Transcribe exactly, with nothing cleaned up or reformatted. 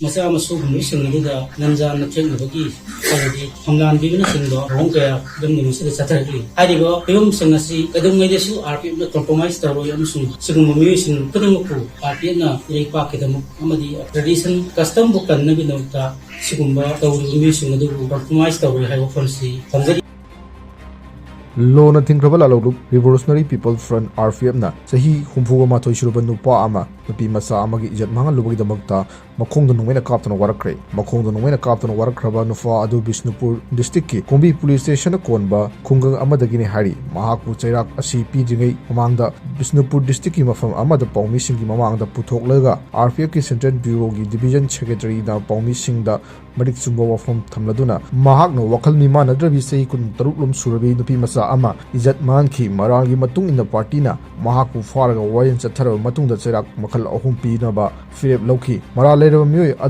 ꯃꯆꯥ ꯃꯁꯨꯒꯨꯝꯕꯁꯤꯡ ꯑꯗꯨꯗ ꯅꯟꯖꯥꯅ ꯊꯦꯡꯅꯕꯒꯤ ꯍꯥꯏꯕꯗꯤ ꯐꯝꯂꯥꯟꯕꯤꯕꯅꯆꯤꯡꯕ ꯊꯧꯑꯣꯡ ꯀꯌꯥ ꯐꯤꯂꯝꯒꯤ ꯃꯁꯤꯗ ꯆꯠꯊꯔꯛꯂꯤ꯫ ꯍꯥꯏꯔꯤꯕ ꯐꯤꯕꯝꯁꯤꯡ ꯑꯁꯤ ꯀꯩꯗꯧꯉꯩꯗꯁꯨ RPFꯅ compromise ꯇꯧꯔꯣꯏ ꯑꯃꯁꯨꯡ ꯁꯤꯒꯨꯝꯕ ꯃꯤꯑꯣꯏꯁꯤꯡ ꯈꯨꯗꯤꯡꯃꯛꯄꯨ RPFꯅ ꯏꯔꯩꯄꯥꯛꯀꯤꯗꯃꯛ ꯑꯃꯗꯤ tradition customꯕꯨ ꯀꯟꯅꯕꯒꯤꯗꯃꯛꯇ ꯁꯤꯒꯨꯝꯕ ꯇꯧꯔꯤꯕ ꯃꯤꯑꯣꯏꯁꯤꯡ ꯑꯗꯨꯕꯨ compromise ꯇꯧꯔꯣꯏ ꯍꯥꯏꯕ ꯋꯥꯐꯝꯁꯤ ꯊꯝꯖꯔꯤ꯫ ꯂꯣꯅ ꯊꯤꯡꯈ꯭ꯔꯕ ꯂꯥꯂꯣꯡꯂꯨꯞ Revolutionary People Front, RPFꯅ ꯆꯍꯤ ꯍꯨꯝꯐꯨꯒ ꯃꯥꯊꯣꯏ ꯁꯨꯔꯕ ꯅꯨꯄꯥ ꯑꯃ ꯅꯨꯄꯤ ꯃꯆꯥ ꯑꯃꯒꯤ ꯏꯖꯠ ꯃꯥꯡꯍꯜꯂꯨꯕꯒꯤꯗꯃꯛꯇ ꯃꯈꯣꯡꯗ ꯅꯣꯡꯃꯩꯅ ꯀꯥꯞꯇꯨꯅ ꯋꯥꯔꯛꯈ꯭ꯔꯦ꯫ ꯃꯈꯣꯡꯗ ꯅꯣꯡꯃꯩꯅ ꯀꯥꯞꯇꯨꯅ ꯋꯥꯔꯛꯈ꯭ꯔꯕ ꯅꯨꯄꯥ ꯑꯗꯨ ꯕꯤꯁꯅꯨꯄꯨꯔ districtꯀꯤ ꯀꯨꯝꯕꯤ police stationꯗ ꯀꯣꯟꯕ ꯈꯨꯡꯒꯪ ꯑꯃꯗꯒꯤꯅꯤ ꯍꯥꯏꯔꯤ꯫ ꯃꯍꯥꯛꯄꯨ ꯆꯩꯔꯥꯛ ꯑꯁꯤ ꯄꯤꯗ꯭ꯔꯤꯉꯩ ꯃꯃꯥꯡꯗ ꯕꯤꯁꯅꯨꯄꯨꯔ districtꯀꯤ ꯃꯐꯝ ꯑꯃꯗ ꯄꯥꯎꯃꯤꯁꯤꯡꯒꯤ ꯃꯃꯥꯡꯗ ꯄꯨꯊꯣꯛꯂꯒ RPFꯀꯤ Central Bureauꯒꯤ Division Secretaryꯅ ꯄꯥꯎꯃꯤꯁꯤꯡꯗ ꯃꯔꯤꯛ ꯆꯨꯝꯕ ꯋꯥꯐꯝ ꯊꯝꯂꯗꯨꯅ ꯃꯍꯥꯛꯅ ꯋꯥꯈꯜ ꯃꯤꯃꯥꯟꯅꯗ꯭ꯔꯕꯤ ꯆꯍꯤ ꯀꯨꯟꯇꯔꯨꯛ ꯂꯣꯝ ꯁꯨꯔꯕꯤ ꯅꯨꯄꯤ ꯃꯆꯥ ꯑꯃ ꯏꯖꯠ ꯃꯥꯡꯈꯤ꯫ ꯃꯔꯥꯜꯒꯤ ꯃꯇꯨꯡ ꯏꯟꯅ partyꯅ ꯃꯍꯥꯛꯄꯨ ꯐꯥꯔꯒ ꯋꯥꯌꯦꯜ ꯆꯠꯊꯔꯕ ꯃꯇꯨꯡꯗ ꯆꯩꯔꯥꯛ ꯃꯈꯜ ꯑꯍꯨꯝ ꯄꯤꯅꯕ ꯐꯤꯔꯦꯞ ꯂꯧꯈꯤ꯫ ꯃꯔꯥꯜ ꯂꯩꯔꯕ ꯃꯤꯑꯣꯏ